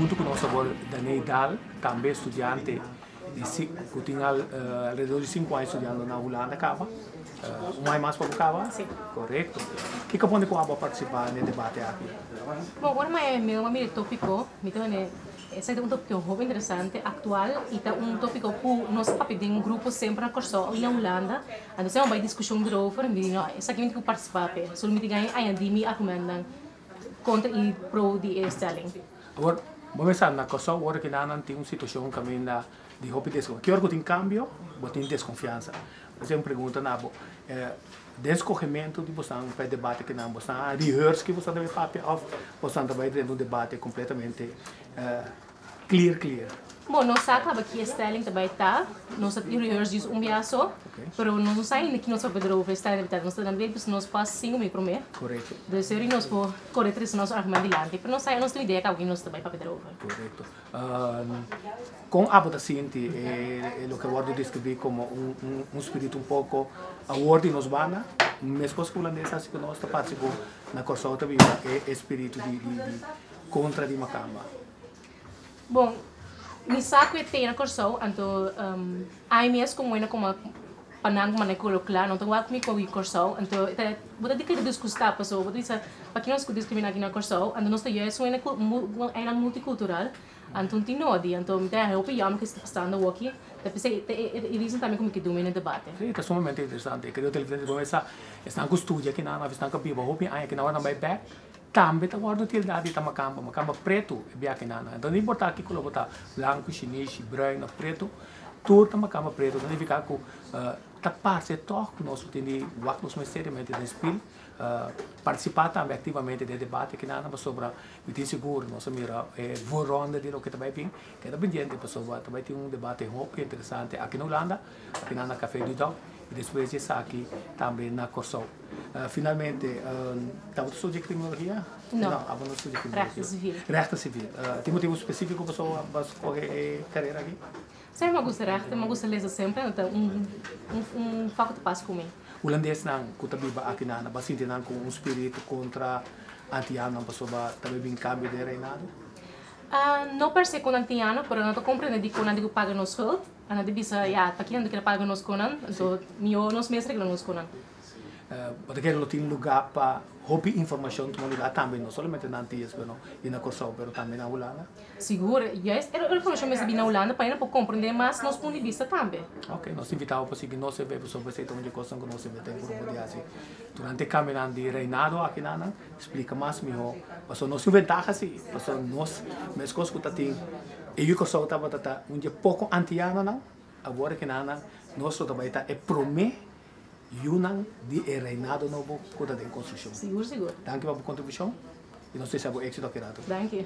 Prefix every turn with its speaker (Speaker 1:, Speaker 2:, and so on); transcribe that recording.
Speaker 1: Huntu ku nos awor Daney Daal, tambe studiante di ku tin alrededor di sinku aña studiando na Hulanda kaba. Un aña mas pa bo kaba?
Speaker 2: Si.
Speaker 1: Korekto. Kiko pone ku abo a partisipá na e debate aki?
Speaker 2: Bon, ora mi a mira e topiko, mi ta mane esaki ta un topiko hopi interesante, aktual i ta un topiko ku nos a papia den un grupo semper na Kòrsou i na Hulanda. Anto semper bai diskushon erover, mi di no, esaki mi tin ku partisipá p'e. So mi tin gana añadí mi argumentonan kontra i pro di e stelling.
Speaker 1: Awor, bo mester sa, na Kòrsou ora ki nan tin un situashon kaminda di hopi deskonfiansa. Ki ora ku tin kambio, bo tin deskonfiansa. Bo hasi un pregunta na bo, den skohementu di bosan pa e debate kinan, bosan a rehearse ki bosan ta bai papia òf bosan ta bai drenta un debate kompletamente clear clear?
Speaker 2: Bon, nos sa kaba ki e stelling ta bai ta. Nos a rehearse djis un bia so, pero nos no sa ainda ki nos papia erover e stelling ta bai ta. Nos ta nan bay nos pas sinku mi prome. Dus eri nos por kore trese nos argument dilanti, pero nos sa nos tin idea kaba ki nos ta bai papia erover.
Speaker 1: Korekto. Kon abo ta sinti e loke a wòrdu deskribí komo un spiritu un poko awor di nos banda? Meskos ku hulandes hasi ku nos, ta parse ku na Kòrsou ta biba e spiritu di kontra di makamba.
Speaker 2: Bon, mi sa ku e te na Kòrsou, anto ai mes komo ena komo pa nan manda kolo kla, no ta wak mi komo Kòrsou, anto e ta bo ta keda disgustá pasobra bo ta bisa paki nos ku diskriminá aki na Kòrsou, anto nos ta juist un ena multikultural, anto un tin nodi, anto mi ta hopi yòm ku esta pasando awoki, ta p'esei ta e reason tambe ku mi ke duna e debate.
Speaker 1: Sí, ta sumamente interesante. Creo televidente bo mester sa esnan ku studia akinan of esnan ku a biba hopi aña akinan ora nan bai bèk tambe ta wòrdu tildá di ta makamba, makamba pretu e biaha akinan. Anto no importá ki kolor bo ta, blanku, shinishi, bruin of pretu, Tur ta makamba pretu ta nifiká ku ta parse tòg ku nos tin di wak nos mes seriamente den spil, partisipá tambe aktivamente den e debate kinan pasobra mi tin sigur nos a mira e voorronde di loke ta bai bin keda pendiente pasobra ta bai tin un debate hopi interesante aki na Hulanda, akinan na Café du Dok i despues di esaki tambe na Kòrsou. Finalmente, tabata studia kriminologia?
Speaker 2: No.
Speaker 1: No, abo no studia kriminologia.
Speaker 2: Rechten sivil.
Speaker 1: Rechten sivil. Tin motibu spesífiko pasobra bo a skohe e karera aki?
Speaker 2: Semper mi a gusta rechten, mi a gusta lesa semper, anto ta un un vak ku ta pas ku mi.
Speaker 1: Hulandesnan ku ta biba aki nan a sinti nan ku un spiritu kontra antianonan pasobra ta bai bin kambio den reinado?
Speaker 2: No per se kon antiano, pero nan ta komprende dikon nan tin ku paga nos schuld. Nan ta bisa, ya, pakiko nan ta kere paga nos konan? Anto mihó nos mes regla nos konan.
Speaker 1: Bo ta kere lo tin lugá pa hopi informashon tuma lugá tambe, no solamente na Antillas pero i na Kòrsou, pero tambe na Hulanda?
Speaker 2: Sigur, juist e informashon mester bin na Hulanda pa hende por komprendé mas nos punto di bista tambe.
Speaker 1: Ok, nos ta invitá bo pa sigui nos CV pasobra esei ta un di e kosnan ku nos CV ta e grupo di hasi durante e kambionan di reinado aki nan, splika mas mihó pasobra nos tin ventaha si, pasobra nos meskos ku ta tin e yu Kòrsou tabata ta un di e poko antianonan, awor aki nan nos lo ta bai ta e promé Yunan di e reinado nobo ku ta den konstrukshon.
Speaker 2: Sigur sigur.
Speaker 1: Danki pa bo kontribushon i nos desea bo éksito aki rato.
Speaker 2: Danki.